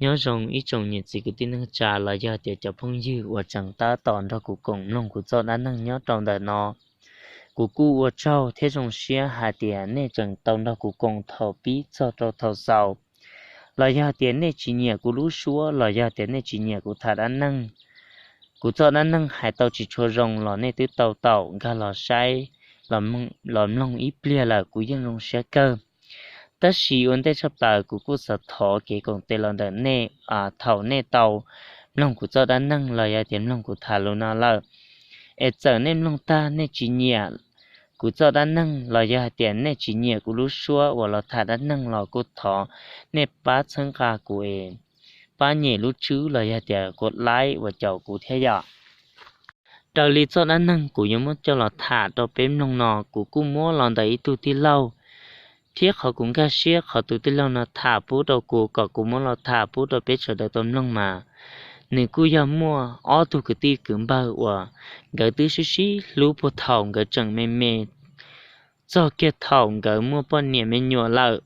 Nyob zoo ib tsoom niam txiv kwv tij neej tsa los yog tias cov phooj ywg uas tseem tab tom nrog kuv koom mloog kuv txoj dab neeg nyob rau ntawm no. Kuv kuj ua tsaug thiab zoo siab hais tias nej tseem tau nrog kuv koom thaum pib txog rau thaum xaus. Los yog tias nej tsis nyiam kuv lub suab los yog tias nej tsis nyiam kuv tham dab neeg, kuv txoj dab neeg hais tau tsis tshua zoo los nej twb tau taum nkag los saib, los mloog ib pliag lawm kuv yeej zoo siab kawg. Tab sis ua ntej tshaj plaws kuv kuj xav thov kev koom tes los ntawm nej thaum nej tau mloog kuv txoj dab neeg los yog tias mloog kuv tham lus no lawm. Es txawm nej mloog tag nej tsis nyiam kuv txoj dab neeg los yog hais tias nej tsis nyiam kuv lub suab uas los tham dab neeg los kuj thov nej pab txhawb nqa kuv es pab nyem lub tswb los yog tias kuv laib uas caum kuv thiab yom. Raws li txoj dab neeg kuv yuav muab coj los tham rau peb mloog no kuv kuj muab los ntawm ib tug tij laug, thiab qhov kuv nkag siab qhov tus tij laug no tham pub rau kuv kom kuv muab los tham pub rau peb sawv daws tau mloog mas, nws kuj yog muaj ob tug kwv tij kwv npawg uas nkawd twb sib sib hlub puag thaum nkawd tseem me me, txog kiag thaum nkawd muaj poj niam me nyuam lawm.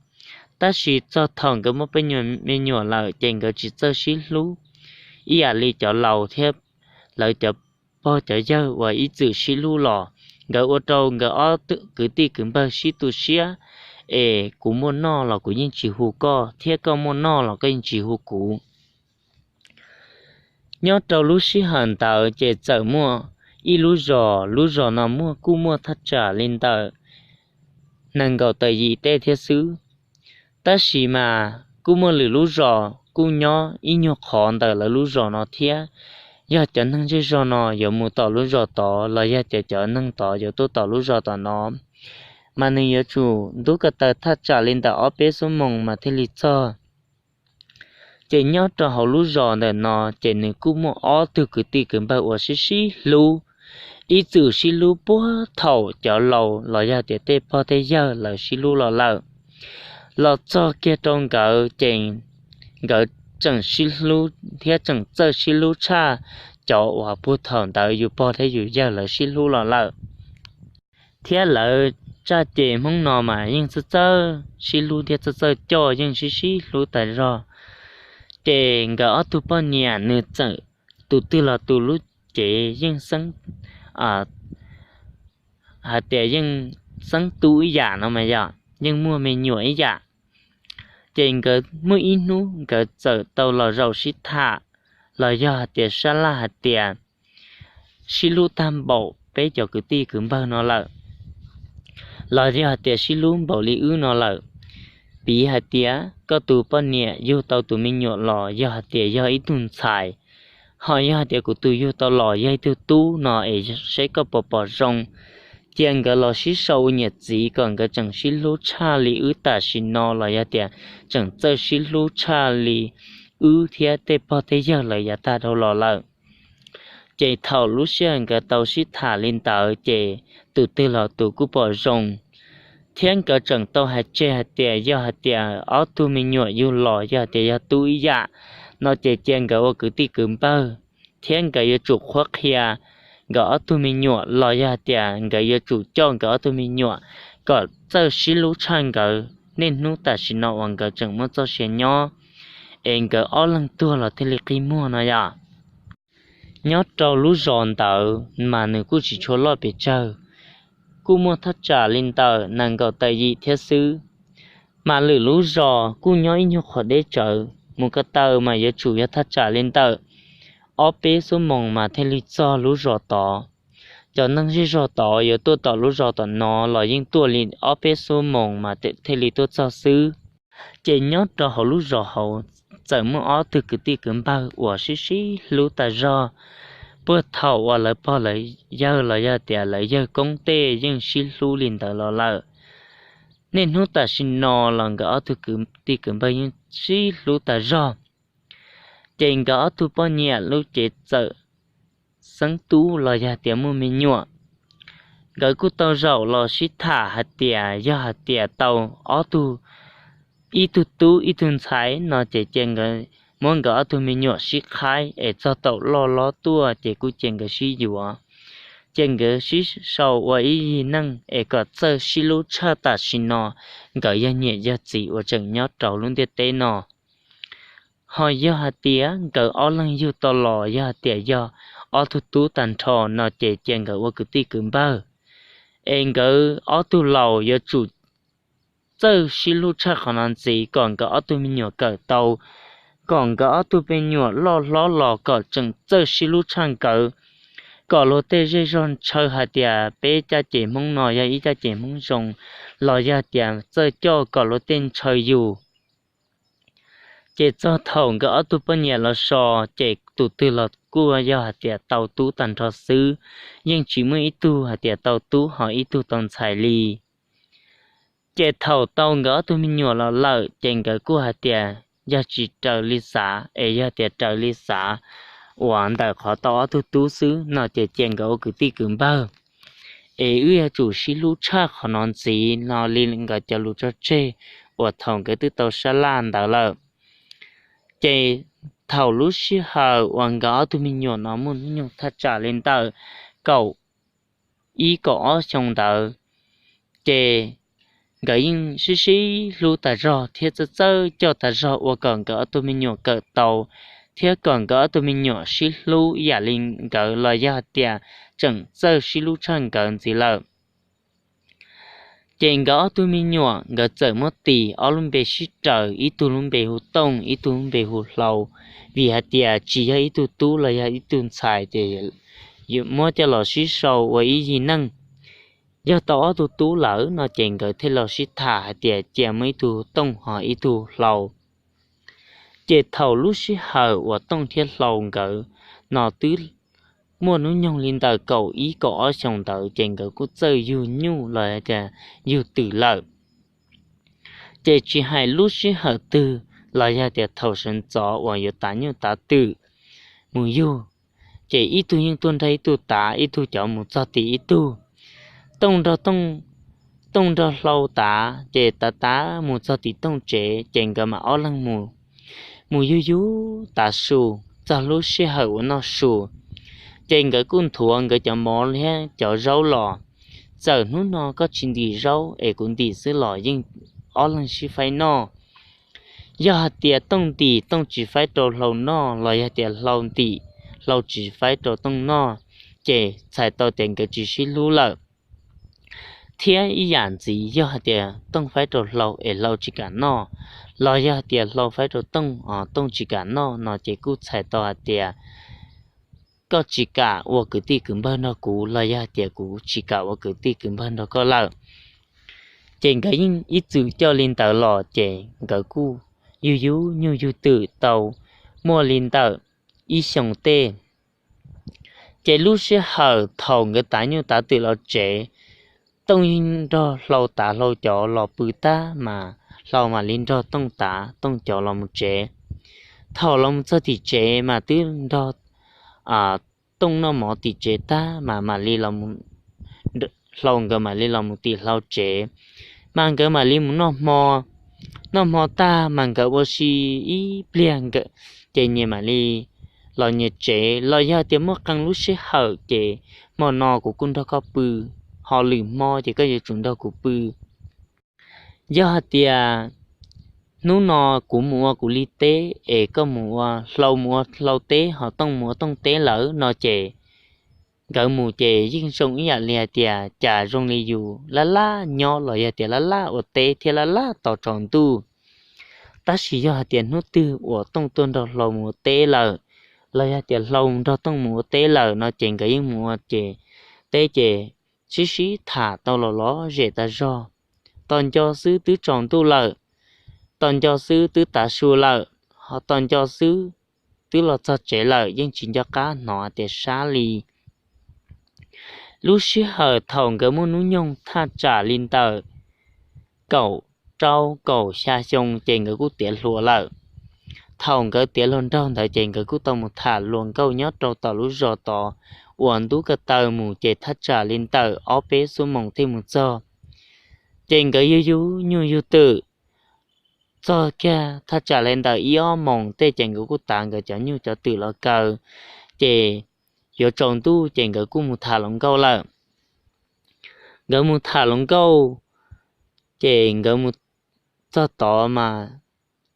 Tab sis txog thaum nkawd muaj poj niam me nyuam lawm ces nkawd tsis txawj sib hlub ib yam li cov laus thiab lawv cov pog cov yawg uas ib txwm sib hlub los, nkawd ua rau nkawd ob kwv tij kwv npawg sib tu siab, es kuv muaj noj los kuv yeej tsis hu koj thiab koj muaj noj los koj yeej tsis hu kuv. Nyob rau lub sij hawm ntawd ces txawm muaj ib lub zos, lub zos no muaj kuj muaj thaj tsam li ntawm nees nkaum tawm yim tej thiab xwb. Tab sis mas kuj muaj lwm lub zos kuj nyob ib nyuag qhov ntawm lawv lub zos no thiab. Yog cov neeg zej zog no yuav mus tom lub zos tod los yog tias cov neeg tod yuav tuaj tom lub zos tom no, mas nws yuav tsum ntub ko taw thaj tsam li ntawm ob peb xuab moos mas thiaj li txog. Ces nyob rau hauv lub zos ntawm no ces nws kuj muaj ob tug kwv tij kwv npawg uas sib sib hlub, ib txwm sib hlub puag thaum cov laus los yog tias tej pog tej yawg lawv sib hlub los lawm. Los txog kiag rau nkawd ces nkawd tseem sib hlub thiab tseem txawj sib hlub tshaj cov uas puag thaum ntawd yus pog thiab yus yawg lawv sib hlub los lawm. Thiab lawv tsaj ces Hmoob no mas yeej txawj txawj sib hlub thiab txawj txawj coj, yeej sib sib hlub tas zog. Ces nkawd ob tug poj niam nws txawm tus twg los tus lub cev yeej xeeb, hais tias yeej xeeb tub ib yam no mas yog yeej muaj me nyuam ib yam. Ces nkawd muaj ib hnub nkawd txawm tau los zaum sib tham, los yog hais tias sab laj hais tias sib hlub tag npaum peb cov kwv tij kwv npawg no lawm, los yog hais tias sib hlub npaum li wb no lawm. Piv hais tias koj tus poj niam yug tau tus me nyuam los yog hais tias yog ib tug ntxhais, ho yog hais tias kuv tus yug tau los yog ib tug tub no es seb koj puas pom zoo. Cia nkawd los sib sau ua niam txiv kom nkawd tseem sib hlub tshaj li wb tam sim no los yog tias tseem txawj sib hlub tshaj li wb thiab tej pog tej yawg lawv yav tag dhau los lawm. Ces thaum lub sij hawm nkawd tau sib tham li ntawd ces tus twg los tus kuj pom zoo, thiab nkawd tseem tau hais tseg hais tias yog hais tias ob tug me nyuam yug los yog hais tias yog tub ib yam no ces cia nkawd ua kwv tij kwv npawg, thiab nkawd yuav tsum qhuab qhia nkawd ob tug me nyuam los yog hais tias nkawd yuav tsum coj nkawd ob tug me nyuam kom txawj sib hlub tshaj nkawd niaj hnub tam sim no uas nkawd tseem muaj txoj sia nyob, es nkawd ob leeg tuag los thiaj li qi muag no yom. Nyob rau lub zos ntawd mas nws kuj tsis tshua loj pes tsawg, kuj muaj thaj tsam li ntawm nees nkaum tawm yim thiab xwb. Mas lwm lub zos kuj nyob ib nyuag qhov deb tsawv, mus ko taw mas yuav tsum yog thaj tsam li ntawm ob peb xuab moos mas thiaj li txog lub zos tod. Cov neeg zej zog tod yuav tuaj tom lub zos tom no los yeej tuaj li ob peb xuab moos mas thiaj li tuaj txog xwb. Ces nyob rau hauv lub zos hauv txawm muaj ob tug kwv tij kwv npawg uas sib sib hlub tas zog, puag thaum uas lawv pog lawv yawg los yog tias lawv yawg koob tej yeej sib hlub li ntawd los lawm. Niaj hnub tam sim no los nkawd ob tug kwv tij kwv npawg yeej sib hlub tas zog. Ces nkawd ob tug poj niam lub cev txawm xeeb tub los yog tias muaj me nyuam. Nkawd kuj tau zaum los sib tham hais tias yog hais tias tau ob tug, ib tug tub ib tug ntxhais no ces cia nkawd muab nkawd ob tug me nyuam sib qhaib es txog taum loj lob tuaj ces kuj cia nkawd sib yuav, cia nkawd sib sau ua ib yig neej es kom txawj sib hlub tshaj tam sim no nkawd yog niam yog txiv uas tseem nyob rau lub ntiaj teb no. Ho yog hais tias nkawd ob leeg yug tau los yog hais tias yog ob tug tub tag nrho no ces cia nkawd ua kwv tij kwv npawg, es nkawd ob tug laus yuav tsum txawj sib hlub tshaj qhov no ntxiv kom nkawd ob tug me nyuam kawm tau, kom nkawd ob tug me nyuam loj hlob los kom tseem txawj sib hlub tshaj nkawd, kom luag tej zej zog ntshaw hais tias peb caj ces Hmoob no yog ib caj ces Hmoob zoo, los yog tias txawj coj kom luag tej ntshaw yus. Ces txog thaum nkawd ob tug poj niam los so, ces tus twg los kuj yog hais tias tau tub tag nrho xwb, yeej tsis muaj ib tug hais tias tau tub ho ib tug tau ntxhais li. Ces thaum tau nkawd ob tug me nyuam los lawm ces nkawd kuj hais tias yog tsis raws li xav es yog tias raws li xav uas ntawm qhov tau ob tug tub xwb no ces cia nkawd ua kwv tij kwv npawg, es wb yuav tsum sib hlub tshaj qhov no ntxiv no li nkawd cov lus tso tseg uas thaum nkawd twb tau sab laj ntawd lawm. Ces thaum lub sij hawm uas nkawd ob tug me nyuam no muaj hnub nyoog thaj tsam li ntawm kaum ib kaum ob xyoo ntawd, ces nkawd yeej sib sib hlub tas zog thiab txawj txawj coj tas zog ua kom nkawd ob tug me nyuam kawm tau, thiab kom nkawd ob tug me nyuam sib hlub ib yam li nkawd los yog hais tias tseem txawj sib hlub tshaj nkawd ntxiv lawm. Ces nkawd ob tug me nyuam nkawd txawm muab tis ob lub npe sib raws, ib tug lub npe hu Tooj, ib tug lub npe hu Hlau, vim hais tias tsis yog ib tug tub los yog ib tug ntxhais ces muab coj los sib sau ua ib yig neej. Yog tau ob tug tub lawm no ces nkawd thiaj los sib tham hais tias cia muab ib tug Tooj ho ib tug Hlau. Ces thaum lub sij hawm uas Tooj thiab Hlau nkawd no twb muaj hnub nyoog li ntawm kaum ib kaum ob xyoos ntawd ces nkawd kuj txawj yug nyuj los tias yug twm lawm. Ces tsis hais lub sij hawm twg los yog tias thaum sawv ntxov uas yuav tav nyuj tav twm mus yug, ces ib tug yeej tuaj nrog ib tug tav, ib tug cov mus txog tim ib tug. Tooj nrog Tooj, Tooj nrog Hlau tav ces tav tav mus txog tim Tooj tsev ces nkawd mam ob leeg mus, mus yug yug tav su. Txog lub sij hawm uas noj su, ces nkawd kuj nthuav nkawd cov mov thiab cov zaub los. Txawm hnub no koj tsis ntim zaub es kuv ntim xwb los yeej ob leeg sib faib noj. Yog hais tias Tooj ntim Tooj tsis faib rau Hlau noj los yog tias Hlau ntim Hlau tsis faib rau Tooj noj, ces txhais tau tias nkawd tsis sib hlub lawm. Thiab ib yam ntxiv yog hais tias Tooj faib rau Hlau es Hlau tsis kam noj, los yog hais tias Hlau faib rau Tooj, Tooj tsis kam noj no ces kuj txhais tau hais tias koj tsis kam ua kwv tij kwv npawg nrog kuv los yog hais tias kuv tsis kam ua kwv tij kwv npawg nrog koj lawm. Ces nkawd yeej ib txwm coj li ntawd los ces nkawd kuj yug yug nyuj yug twm tau muaj li ntawm ib xyoos tej. Ces lub sij hawm thaum nkawd tav nyuj tav twm los tsev, Tooj yeej nrog Hlau tav Hlau cov los pw tag mas Hlau mam li nrog Tooj tav Tooj cov los mus tsev. Thaum los mus txog tim tsev mas twb nrog Tooj noj mov tim tsev tag mas mam li, Hlau nkawd mam li los mus tim Hlau tsev, mas nkawd mam li mus noj hmo. Noj hmo tag mas nkawd ua si ib pliag nkawd, ces nyias mam li los nyias tsev los yog tias muaj qee lub sij hawm ces hmo no kuv kuj nrog koj pw, ho lwm hmo ces koj yuav tsum nrog kuv pw. Yog hais tias hnub no kuv mus ua kuv li teb es koj mus ua, Hlau mus ua Hlau teb ho Tooj mus ua Tooj teb lawm no ces nkawd mus ces yeej zoo ib yam li hais tias cas zoo li yus laj laj nyob los yog tias laj laj ua teb thiab laj laj tos tsaus ntuj. Tab sis yog hais tias hnub twg uas Tooj tuaj nrog Hlau mus ua teb lawm, los yog tias Hlau nrog Tooj mus ua teb lawm no ces nkawd yeej mus ua ces teb ces sib sib tham tau los lom zem tas zog. Tos nco xwb twb tsaus ntuj lawm, tos nco xwb twb tav su lawm, ho tos nco xwb twb los txog tsev lawm yeej tsis nco qab hnov tias sab li. Lub sij hawm thaum nkawd muaj hnub nyoog thaj tsam li ntawm kaum rau kaum xya xyoo ces nkawd kuj tiav hluas lawm. Thaum nkawd tiav hluas nraug ntawd ces nkawd kuj tau mus tham hluas nkauj nyob rau tom lub zos tod uas ntub ko taw mus ces thaj tsam li ntawm ob peb xuab moos thiaj mus txog. Ces nkawd yug yug nyuj yug twm txog kiag thaj tsam li ntawm ib ob moos tej ces nkawd kuj tav nkawd cov nyuj cov twm los kaw, ces yuav tsaus ntuj ces nkawd kuj mus tham hluas nkauj lawm. Nkawd mus tham hluas nkauj, ces nkawd mus txog tod mas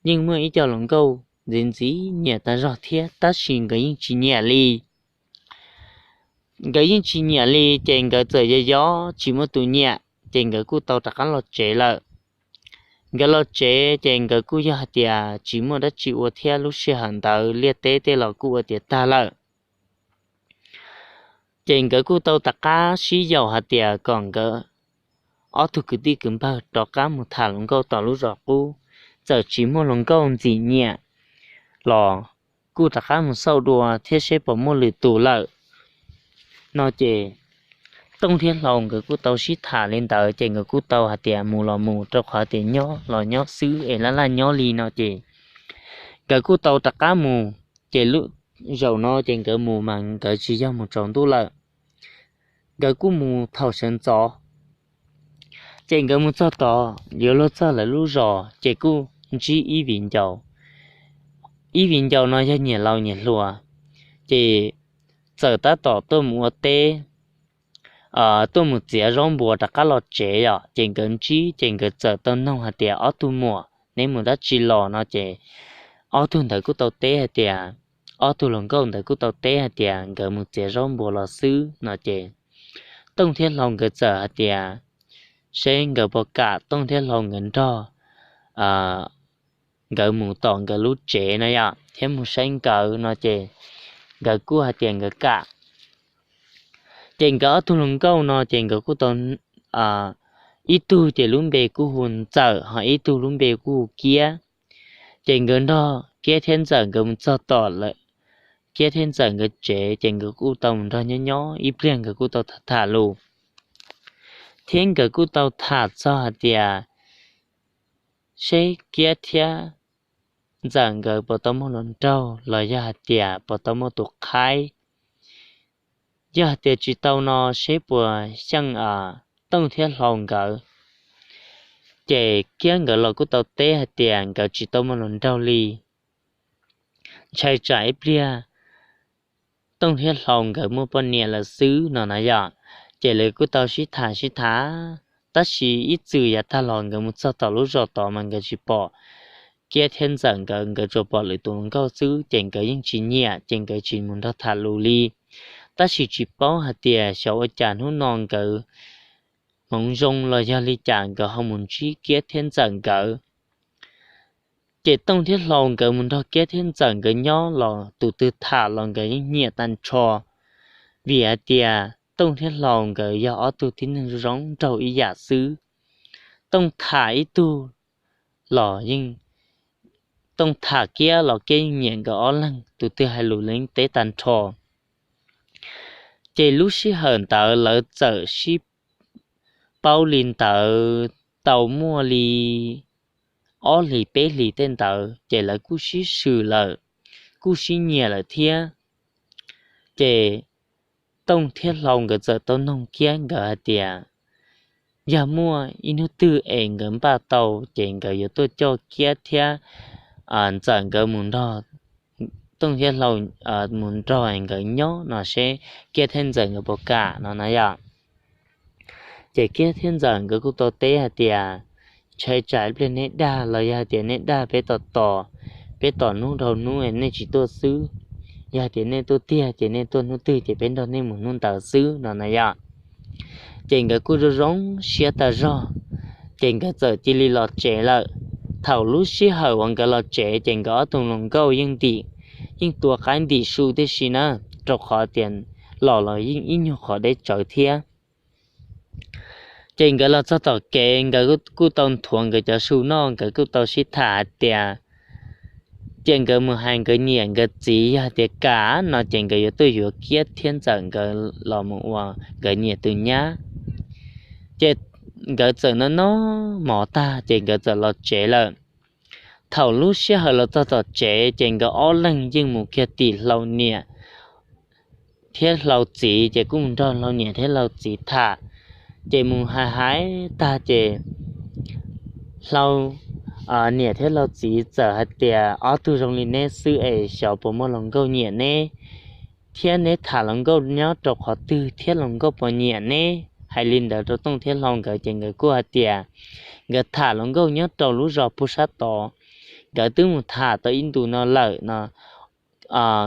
yeej muaj ib co hluas nkauj ntxiv ntxiv nyiam tag zog thiab tab sis nkawd yeej tsis nyiam li. Nkawd yeej tsis nyiam li ces nkawd txawm yog yog tsis muaj tus nyiam ces nkawd kuj tau rov qab los tsev lawm. Nkawd los tsev ces nkawd kuj yog hais tias tsis muaj dab tsi ua thiab lub sij hawm ntawd liaj teb tej los kuj ua tiav tag lawm. Ces nkawd kuj tau rov qab sib yaum hais tias kom nkawd ob tug kwv tij kwv npawg rov qab mus tham hluas nkauj tom lub zos qub, txawm tsis muaj hluas nkauj ntxim nyiam los kuj rov qab mus xauj dua thiab seb puas muaj lwm tus lawm no ces Tooj thiab Hlau nkawd kuj tau sib tham li ntawd ces nkawd kuj tau hais tias mus los mus rau qhov tias nyob los nyob xwb es laj laj nyob li no ces nkawd kuj tau rov qab mus. Ces lub zaum no ces nkawd mus mas nkawd tsis yog mus tsaus ntuj lawm, nkawd kuj mus thaum sawv ntxov. Ces nkawd mus txog tod yuav luag txog lawv lub zos ces kuj ntsib ib viv ncaus. Ib viv ncaus no yog nyiam laus nyiam hluas, ces txawm tab tom tuaj mus ua teb, tuaj mus txiav zaub npua rov qab los tsev os, ces nkawd ntsib ces nkawd txawm tau noog hais tias ob tug muam neb mus dab tsi los no ces ob tug ntawd kuj tau teb hais tias, ob tug hluas nkauj ntawd kuj tau teb hais tias nkawd mus txiav zaub npua los xwb no ces Tooj thiab Hlau nkawd txawm hais tias seb nkawd puas kam Tooj thiab Hlau nkawd nrog nkawd mus tom nkawd lub tsev no yom thiab mus saib nkawd no ces nkawd kuj hais tias nkawd kam. Ces nkawd ob tug hluas nkauj no ces nkawd kuj tau, ib tug ces lub npe kuj hu Ntxawm ho ib tug lub npe kuj hu Kiab. Ces nkawd nrog Kiab thiab Ntxawm nkawd mus txog tom lawm, Kiab thiab Ntxawm nkawd tsev ces nkawd kuj tau mus nrog nyob nyob ib pliag nkawd kuj tau tham tham lus thiab nkawd kuj tau tham txog hais tias seb Kiab thiab Ntxawm nkawd puas tau muaj hluas nraug los yog hais tias puas tau muaj tus qhaib. Yog hais tias tsis tau no seb puas xyeej Tooj thiab Hlau nkawd. Ces Kiab nkawd los kuj tau teb hais tias nkawd tsis tau muaj hluas nraug li, ntshai tsam ib pliag Tooj thiab Hlau nkawd muaj poj niam lawm xwb no na yom. Ces lawv kuj tau sib tham sib tham, tab sis ib txwm yav tag los nkawd mus txog tom lub zos tod mas nkawd tsis pom Kiab thiab Ntxawm nkawd, nkawd tsuas pom lwm tus hluas nkauj xwb ces nkawd yeej tsis nyiam ces nkawd tsis mus nrog tham lus li. Tab sis tsis paub hais tias xyov ua cas hnub no nkawd hmoov zoo los yog li cas nkawd ho mus ntsib Kiab thiab Ntxawm nkawd. Ces Tooj thiab Hlau nkawd mus nrog Kiab thiab Ntxawm nkawd nyob los tus twg tham los nkawd yeej nyiam tag nrho, vim hais tias Tooj thiab Hlau nkawd yog ob tug tib neeg zoo nraug ib yam xwb. Tooj tham ib tug los yeej, Tooj tham Kiab los Kiab yeej nyiam nkawd ob leeg, tus twg hais lus los yeej teb tag nrho. Ces lub sij hawm ntawd lawv txawm sib paub li ntawd tau muaj li ob hlis peb hlis tej ntawd ces lawv kuj sib swm lawm, kuj sib nyiam lawm thiab. Ces Tooj thiab Hlau nkawd txawm tau noog Kiab nkawd hais tias yog muaj ib hnub twg es nkawd npaj tau ces nkawd yuav tuaj coj Kiab thiab Ntxawm nkawd mus nrog, Tooj thiab Hlau mus nrog nkawd nyob no seb Kiab thiab Ntxawm nkawd puas kam no na yom. Ces Kiab thiab Ntxawm nkawd kuj tau teb hais tias ntshai tsam ib pliag neb dag los yog hais tias neb dag peb tos tos, peb tos hnub dhau hnub nej tsis tuaj xwb. Yog hais tias nej tuaj tiag ces nej tuaj hnub twg ces peb nrog nej mus hnub ntawd xwb no na yom. Ces nkawd kuj zoo zoo siab tag zog, ces nkawd txawm cia li los tsev lawm. Thaum lub sij hawm uas nkawd los tsev ces nkawd ob tug hluas nkauj yeej ntim, yeej tua qaib ntim su tib si na, rau qhov tias los los yeej ib nyuag qhov deb tsawv thiab. Ces nkawd los txog tom kev nkawd kuj tau nthuav nkawd cov su noj, nkawd kuj tau sib tham hais tias, ces nkawd mus hais nkawd niam nkawd txiv yog hais tias kam no ces nkawd yuav tuaj yuav Kiab thiab Ntxawm nkawd los mus ua nkawd niam tus nyab. Ces nkawd txawm noj noj mov tag ces nkawd txawm los tsev lawm. Thaum lub sij hawm los txog tom tsev ces nkawd ob leeg yeej mus kiag tim Hlau niam thiab Hlau txiv, ces kuj mus nrog Hlau niam thiab Hlau txiv tham. Ces mus hais hais tag ces Hlau niam thiab Hlau txiv txawm hais tias, ob tug zoo li neb xwb es xyov puas muaj hluas nkauj nyiam neb thiab neb tham hluas nkauj nyob rau qhov twg thiab hluas nkauj puas nyiam neb. Hais li ntawd rau Tooj thiab Hlau nkawd ces nkawd kuj hais tias nkawd tham hluas nkauj nyob rau lub zos puag sab tod, nkawd twb mus tham tau ib ntus no lawm no.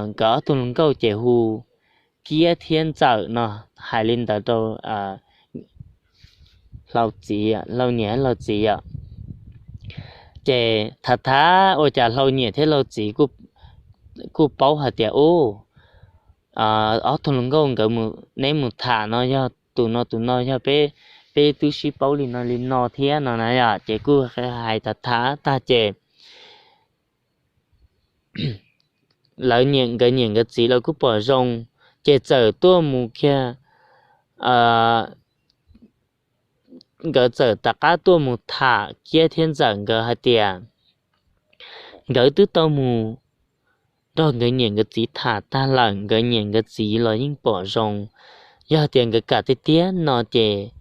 Nkawd ob tug hluas nkauj ces hu Kiab thiab Ntxawm no, hais li ntawd rau hlau txiv, hlau niam hlau txiv os. Ces tham tham ua cas hlau niam thiab hlau txiv kuj paub hais tias, u, ob tug hluas nkauj nkawd, neb mus tham no yog tus no tus no yog peb, peb twb sib paub li no li no thiab no na yom. Ces kuj hais tham tham tag ces lawv, nkawd niam nkawd txiv los kuj pom zoo, ces txawm tuaj mus kiag, nkawd txawm rov qab tuaj mus tham Kiab thiab Ntxawm nkawd hais tias nkawd twb tau mus nrog nkawd niam nkawd txiv tham tag lawm, nkawd niam nkawd txiv los yeej pom zoo. Yog tias nkawd kam tiag tiag no ces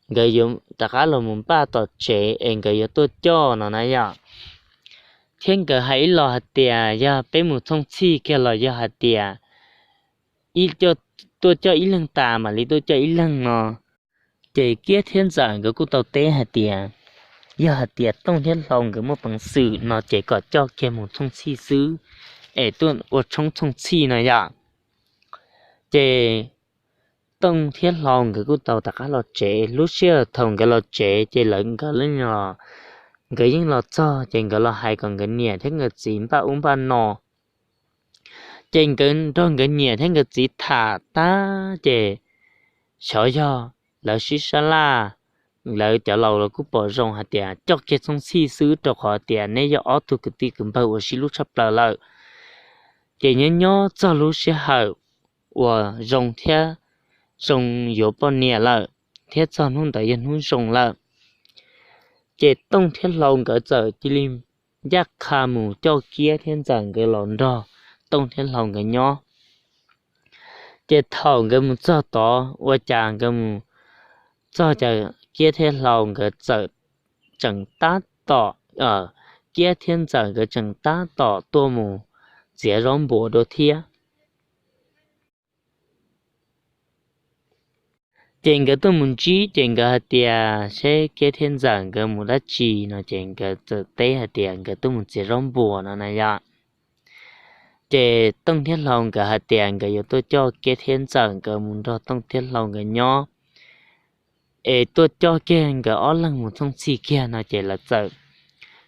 nkawd yuav rov qab los mus npaj tom tsev es nkawd yuav tuaj coj no na yom. Thiab nkawd hais ib los hais tias yog peb mus thooj txhij kiag los yog hais tias tuaj coj ib leeg tas mam li tuaj coj ib leeg no. Ces Kiab thiab Ntxawm nkawd kuj tau teb hais tias yog hais tias Tooj thiab Hlau nkawd muaj peev xwm no ces kom coj kiag mus thooj txhij xwb, es tuaj ua tshoob thooj txhij no yom. Ces Tooj thiab Hlau nkawd kuj tau rov qab los tsev. Lub sij hawm thaum nkawd los tsev ces lawv nkawd, nkawd yeej los txog ces nkawd los hais kom nkawd niam thiab nkawd txiv npaj ub npaj no. Ces nkawd nrog nkawd niam thiab nkawd txiv tham tag ces xyov yog lawv sib sab laj, lawv cov laus los kuj pom zoo hais tias coj kiag thooj txhij xwb rau qhov tias neb yog ob tug kwv tij kwv npawg uas sib hlub tshaj plaws lawm. Ces nyob nyob txog lub sij hawm uas zoo thiab zoo yuav poj niam lawm, thiab txog hnub ntawd yog hnub zoo lawm, ces Tooj thiab Hlau nkawd txawm cia li ncaj qha mus coj Kiab thiab Ntxawm nkawd los nrog Tooj thiab Hlau nkawd nyob. Ces thaum nkawd mus txog tod ua cas nkawd mus txog ces Kiab thiab Hlau nkawd txawm tseem tab tom, Kiab thiab Ntxawm nkawd tseem tab tom tuaj mus txiav zaub npua dua thiab. Ces nkawd tuaj mus ntsib ces nkawd hais tias seb Kiab thiab Ntxawm nkawd mus dab tsi no ces nkawd txawm teb hais tias nkawd tuaj mus txiav zaub npua no na yom. Ces Tooj thiab Hlau nkawd hais tias nkawd yuav tuaj coj Kiab thiab Ntxawm nkawd mus nrog Tooj thiab Hlau nkawd nyob, es tuaj coj kiag nkawd ob leeg mus thooj txhij kiag no ces lawv txawm,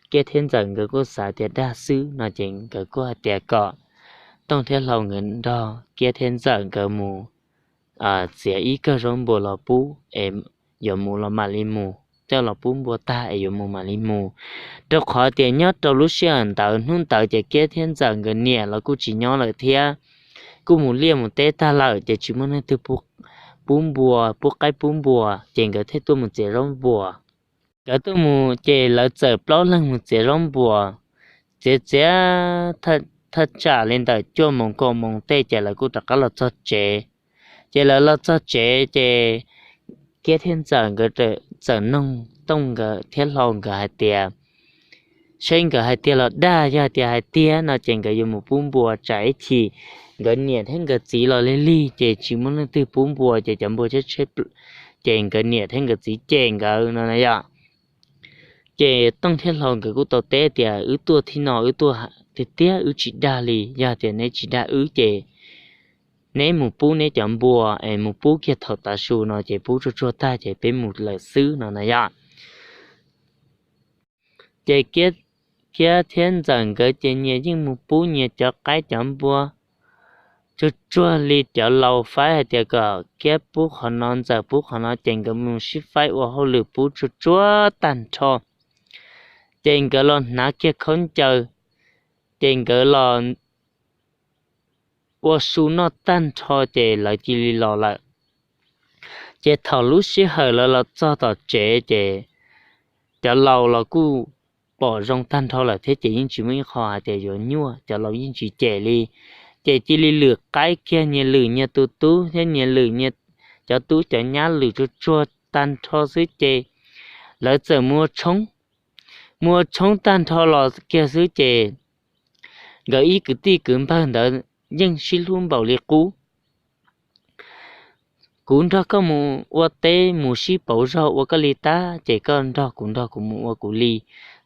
Kiab thiab Ntxawm nkawd kuj xav tias dag xwb no ces nkawd kuj hais tias kom Tooj thiab Hlau nkawd nrog Kiab thiab Ntxawm nkawd mus txiav ib kawm zaub npua los pub es yuav mus los mam li mus, coj los pub npua tag es yuav mus mam li mus. Rau qhov tias nyob rau lub sij hawm ntawd hnub ntawd ces Kiab thiab Ntxawm nkawd niam los kuj tsis nyob lawm thiab, kuj mus liaj mus teb tag lawm ces tsis muaj leej twg pub npua pub qaib pub npua ces nkawd thiaj tuaj mus txiav zaub npua. Nkawd tuaj mus ces lawv txawm plaub leeg mus txiav zaub npua, txiav txiav thaj tsam li ntawm cuaj moos kaum moos tej ces lawv kuj rov qab los txog tsev. Ces lawv los txog tsev ces Kiab thiab Ntxawm nkawd txawm noog Tooj nkawd thiab Hlau nkawd hais tias seb nkawd hais tiag los dag, yog tias hais tiag no ces nkawd yuav mus pub npua tsam ib chim nkawd niam thiab nkawd txiv los lig lig ces tsis muaj leej twg pub npua ces cov npua tshaib tshaib ces nkawd niam thiab nkawd txiv cem nkawd no na yom. Ces Tooj thiab Hlau nkawd kuj tau teb tias wb tuaj thib no wb tuaj tiag tiag wb tsis dag li, yog tias neb tsis dag wb ces neb mus pub neb cov npua es mus pub kiag thaum tav su no ces pub tsuag tsuag tag ces peb mus lawm xwb no na yom. Ces Kiab thiab Ntxawm nkawd ces nyias yeej mus pub nyias cov qaib cov npua tsuag tsuag li cov laus faib hais tias kom Kiab pub qhov no Ntxawm pub qhov no ces nkawd mus sib faib ua hauj lwm pub tsuag tsuag tag nrho. Ces nkawd los hnav kiag khaub ncaws, ces nkawd los ua su noj tag nrho ces lawv cia li los lawm. Ces thaum lub sij hawm lawv los txog tom tsev ces cov laus los kuj pom zoo tag nrho lawm thiab ces yeej tsis muaj ib qho hais tias yuav nyuaj, cov laus yeej tsis cem li. Ces cia li lwm qaib kiag nyias lwm nyias tus tub thiab nyias lwm cov tub cov nyab lwm tsuag tsuag tag nrho xwb ces lawv txawm mus ua tshoob tag nrho los kiag xwb ces nkawd ib kwv tij kwv npawg ntawd yeej sib hlub npaum li qub. Kuv nrog koj mus ua teb mus sib pauv zog ua koj li tag, ces koj nrog kuv nrog kuv mus ua kuv li.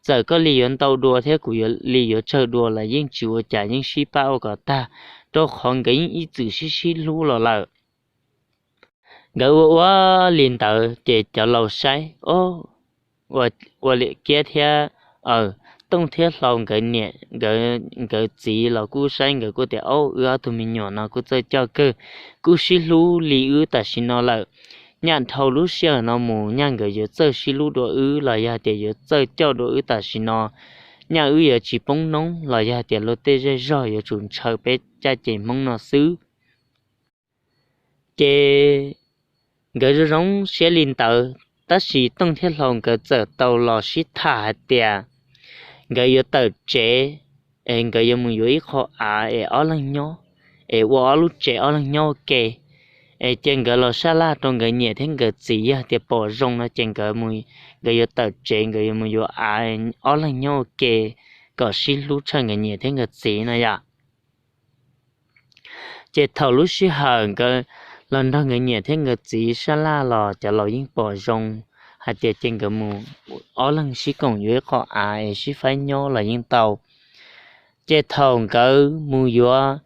Txawm koj li yuav ntau dua thiab kuv li yuav tsawg dua los yeej tsis ua cas, yeej sib pab ua kom tag, rau qhov nkawd yeej ib txwm sib sib hlub los lawm. Nkawd ua ua li ntawd ces cov laus saib, ua li kiab thiab, Tooj thiab Hlau nkawd niam, nkawd txiv los kuj saib, nkawd kuj tias, Au, wb ob tug me nyuam no kuj txawj coj kawg, kuj sib hlub li wb tam sim no lawm. Nyaj dhau lub sij hawm no mus nyaj nkawd yuav txawj sib hlub dua wb los yog tias yuav txawj coj dua wb tam sim no. Nyaj wb yuav tsis poob noob los yog tias luag tej zej zog yuav tsum ntshaw peb caj ces Hmoob no xwb. Ces nkawd zoo zoo siab li ntawd, tab sis Tooj thiab Hlau nkawd txawm tau los sib tham hais tias nkawd yuav tawm tsev, es nkawd yuav mus yuav ib qho av es ob leeg nyob, es ua ob lub tsev ob leeg nyob ua ke. Es ces nkawd los sab laj rau nkawd niam thiab nkawd txiv, yog tias pom zoo no ces nkawd, nkawd yuav tawm tsev, nkawd yuav mus yuav av ob leeg nyob ua ke kom sib hlub tshaj nkawd niam thiab nkawd txiv no yom. Ces thaum lub sij hawm nkawd los nrog nkawd niam thiab nkawd txiv sab laj los cov laus yeej pom zoo hais tias ces nkawd mus ob leeg sib koom yuav ib qho av es sib faib nyob los yeej tau. Ces thaum nkawd mus yuav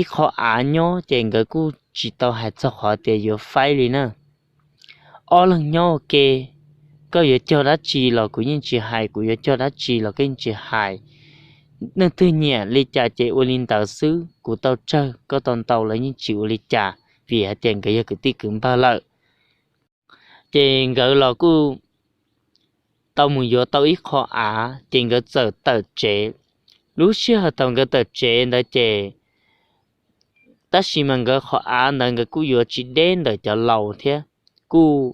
ib qho av nyob ces nkawd kuj tsis tau hais txog qhov tias yuav faib li na. Ob leeg nyob ua ke, koj yuav cog dab tsi los kuv yeej tsis hais, kuv yuav cog dab tsi los koj yeej tsis hais. Leej twg nyiam li cas ces ua li ntawd xwb, kuv tau tsawg koj tau ntau los yeej tsis ua li cas, vim hais tias nkawd yog kwv tij kwv npawg lawm. Ces nkawd los kuj tau mus yuav tau ib qho av ces nkawd txawm tawm tsev. Lub sij hawm thaum nkawd tawm tsev ntawd ces tab sis mas nkawd qhov av ntawd nkawd kuj yuav tsis deb ntawm cov laus thiab, kuj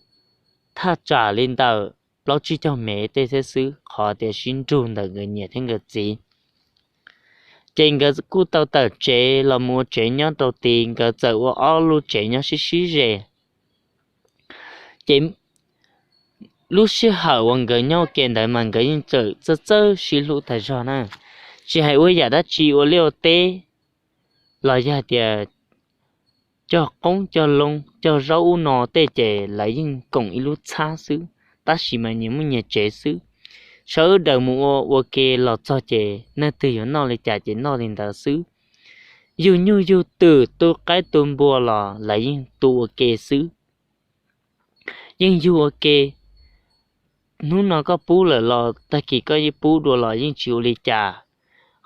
thaj tsam li ntawm plaub tsib caug mev tej thiab xwb, qhov tias sib nrug ntawm nkawd niam thiab nkawd txiv. Ces nkawd kuj tau tawm tsev los mus ua tsev nyob rau tid, nkawd txawm ua ob lub tsev nyob sib sib ze. Ces lub sij hawm uas nkawd nyob ua ke ntawd mas nkawd yeej txawm txawj txawj sib hlub tas zog na. Tsis hais ua yam dab tsi ua liaj ua teb los yog tias cog qoob cog loo cog zaub ub no tej ces lawv yeej koom ib lub txhab xwb, tab sis mas nyias muaj nyias tsev xwb. Sawv daws mus ua ua ke los txog ces leej twg yuav noj li cas ces noj li ntawd xwb. Yug nyuj yug twm tu qaib tu npua los lawv yeej tu ua ke xwb. Yeej yug ua ke, hnub no koj pub lawm los tag kis koj yeej pub dua los yeej tsis ua li cas.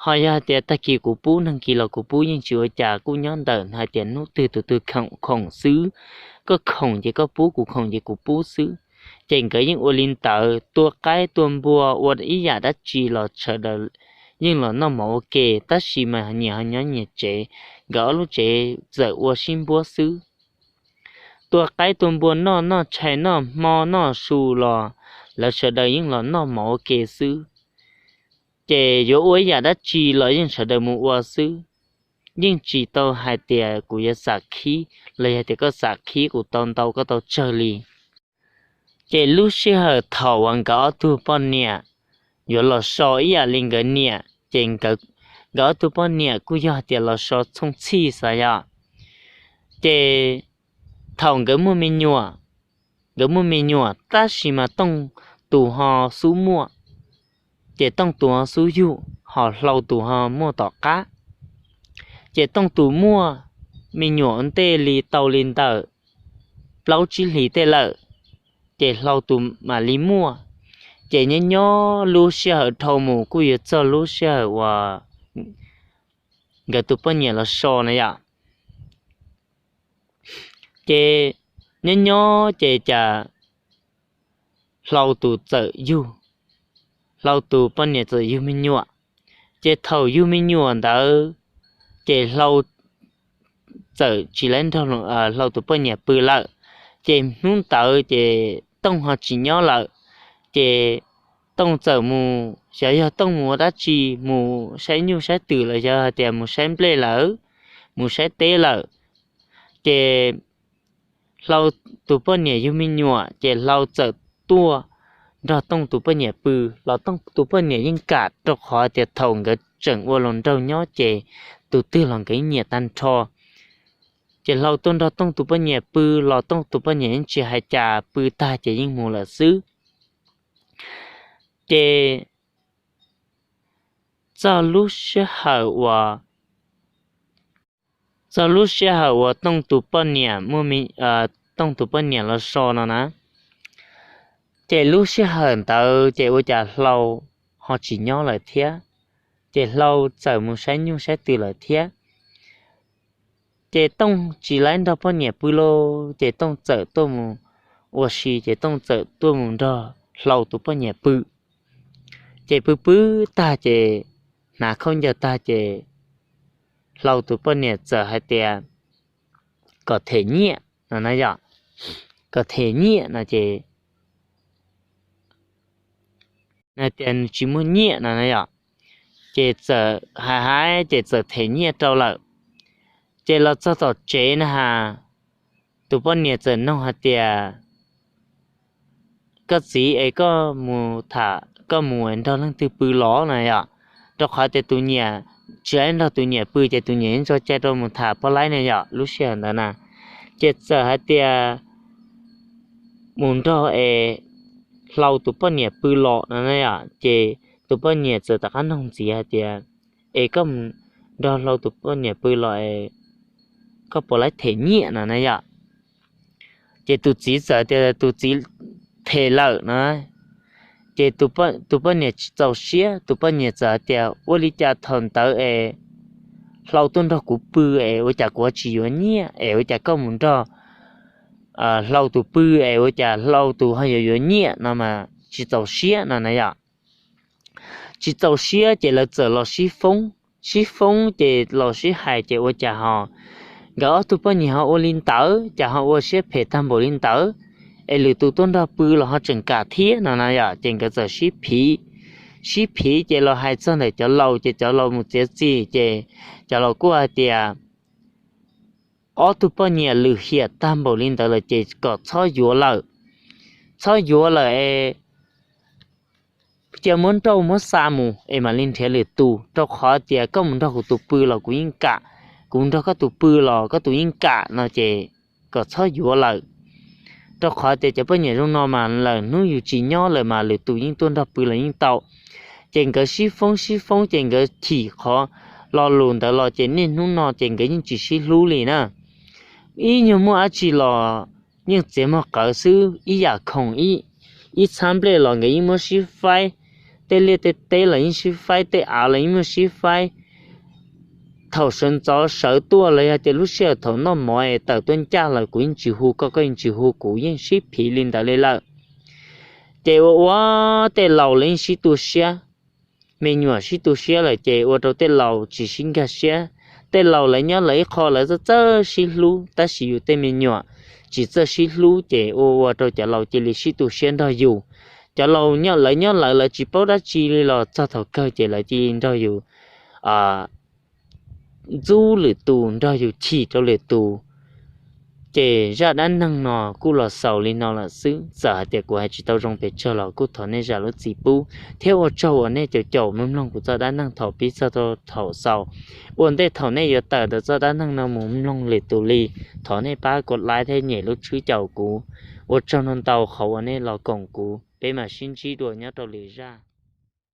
Ho yog hais tias tag kis kuv pub nag kis los kuv pub yeej tsis ua cas, kuj nyob ntawm hais tias hnub twg tus twg khoom khoom xwb. Koj khoom ces koj pub, kuv khoom ces kuv pub xwb. Ces nkawd yeej ua li ntawd, tua qaib tua npua ua ib yam dab tsi los sawv daws yeej los noj mov ua ke, tab sis mas nyias ho nyob nyias tsev, nkawd ob lub tsev txawm ua sib npuab xwb. Tua qaib tua npua noj, noj tshais noj hmo noj su los lawv sawv daws yeej los noj mov ua ke xwb. Ces yuav ua ib yam dab tsi los yeej sawv daws mus ua xwb. Yeej tsis tau hais tias kuv yuav xam khib los yog tias koj xam khib kuv tau ntau koj tau tsawg li. Ces lub sij hawm thaum uas nkawd ob tug poj niam yuav los so ib yam li nkawd niam ces nkawd ob tug poj niam kuj yog tias los so txhooj txhij xwb yom. Ces thaum nkawd muaj me nyuam, nkawd muaj me nyuam tab sis mas Tooj tus ho xub muaj, ces Tooj tus ho xub yug, ho Hlau tus ho muaj tom qab. Ces Tooj tus muaj me nyuam ua ntej li tau li ntawm plaub tsib hlis tej lawm, ces Hlau tus mam li muaj. Ces nyob nyob lub sij hawm dhau mus kuj yuav txog lub sij hawm uas nkawd tus poj niam los so na yom. Ces nyob nyob ces cas Hlau tus txawm yug, Hlau tus poj niam txawm yug me nyuam. Ces thaum yug me nyuam ntawd ces Hlau txawm tsis lab nrog Hlau tus poj niam pw lawm. Ces hnub ntawd ces Tooj ho tsis nyob lawm. Ces Tooj txawm mus, xyov yog Tooj mus ua dab tsi, mus saib nyuj saib twm los yog hais tias mus saib nplej lawm, mus saib teb lawm. Ces Hlau tus poj niam yug me nyuam ces Hlau txawm tuaj nrog Tooj tus poj niam pw, los Tooj tus poj niam yeej kam rau qhov tias thaum nkawd tseem ua hluas nraug nyob ces tus twg los nkawd nyiam tag nrho. Ces Hlau tuaj nrog Tooj tus poj niam pw los Tooj tus poj niam yeej tsis hais cas, pw tag ces yeej mus lawm xwb. Ces txog lub sij hawm uas, txog lub sij hawm uas Tooj tus poj niam, Tooj tus poj niam los so no na, ces lub sij hawm ntawd ces ua cas Hlau ho tsis nyob lawm thiab. Ces Hlau txawm mus saib nyuj saib twm lawm thiab. Ces Tooj tsis laib nrog poj niam pw lauj, ces Tooj txawm tuaj mus ua si, ces Tooj txawm tuaj mus nrog Hlau tus poj niam pw. Ces pw pw tag ces hnav khaub ncaws tag ces Hlau tus poj niam txawm hais tias kom them nyiaj no na yom, kom them nyiaj no ces nws tias nws tsis muaj nyiaj no na yom. Ces txawm hais hais ces txawm them nyiaj rau lawm. Ces los txog tom tsev na has, tus poj niam txawm nug hais tias, koj txiv es koj mus tham, koj mus nrog leej twg pw los na yom? Rau qhov tias tus niam tsis nrog tus niam pw ces tus niam yeej tso cai rau mus tham poj laib na yom, lub sij hawm ntawd na. Ces txawm hais tias mus nrog es Hlau tus poj niam pw los no na yom. Ces tus poj niam txawm rov qab nug ntxiv hais tias, es koj mus nrog Hlau tus poj niam pw los es koj puas laib them nyiaj no na yom? Ces tus txiv txawm tias tus txiv them lawm no. Ces tus poj niam tsis txaus siab, tus poj niam txawm hais tias, ua li cas thaum ntawd es Hlau tuaj nrog kuv pw es ua cas kuv tsis yuav nyiaj, es ua cas koj mus nrog Hlau tus pw es ua cas Hlau tus ho yuav yuav nyiaj no mas tsis txaus siab no na yom. Tsis txaus siab ces lawv txawm los sib foob, sib foob ces los sib hais ces ua cas ho nkawd ob tug poj niam ho ua li ntawd, cas ho ua siab phem tag npaum li ntawd, es lwm tus tuaj nrog pw los ho tseem kam thiab no na yom. Ces nkawd txawm sib phiv, sib phiv ces los hais txog ntawm cov laus ces cov laus mus txiav txim ces cov laus kuj hais tias, ob tug poj niam lwm hiam tag npaum li ntawd lawm ces kom txhob yuav lawm, txhob yuav lawm es cia muab nrauj muab xa mus es mam li nrhiav lwm tus, rau qhov tias koj mus nrog kuv tus pw los kuv yeej kam, kuv nrog koj tus pw los koj tus yeej kam no ces kom txhob yuav lawm. Rau qhov tias cov poj niam zoo no mas lawm hnub yus tsis nyob lawm mas lwm tus yeej tuaj nrog pw los yeej tau. Ces nkawd sib foob sib foob ces nkawd chim qhov lo lus ntawd los ces niaj hnub no ces nkawd yeej tsis sib hlub li na. Ib nyuag muaj dab tsi los yeej txiav muag qawv xwb, ib yam khoom ib, ib txhab nplej los nkawd yeej muab sib faib, tej liaj tej teb los yeej sib faib, tej av los yeej muab sib faib. Thaum sawv ntxov sawv tuaj los yog tias lub sij hawm thaum noj mov es tawm tuaj ncaj los kuv yeej tsis hu koj, koj yeej tsis hu kuv, yeej sib phiv li ntawd li lawm. Ces ua ua tej laus los yeej sib tu siab, me nyuam sib tu siab lawm ces ua rau tej laus tsis sib nkag siab. Tej laus lawv nyob lawv ib qho lawv txawj txawj sib hlub tab sis yus tej me nyuam tsis txawj sib hlub ces ua ua rau cov laus cia li sib tu siab nrog yus. Cov laus lawv nyob lawv, lawv tsis paub dab tsi li los txog thaum kawg ces lawv cia li nrog yus ntxub lwm tus, nrog yus chim rau lwm tus. Ces zaj dab neeg no kuj los xaus li no lawm xwb. Txawm hais tias kuv hais tsis tau zoo pes tsawg los kuj thov nej zam lub txim pub thiab ua tsaug uas nej caum caum mloog mloog kuv txoj dab neeg thaum pib txog thaum xaus. Ua ntej thaum nej yuav tawm ntawm txoj dab neeg no mus mloog lwm tus li, thov nej pab kov like thiab nyem lub tswb caum kuv. Ua tsaug ntau ntau qhov uas nej los koom kuv, peb mam sib ntsib dua nyob rau lwm zaj.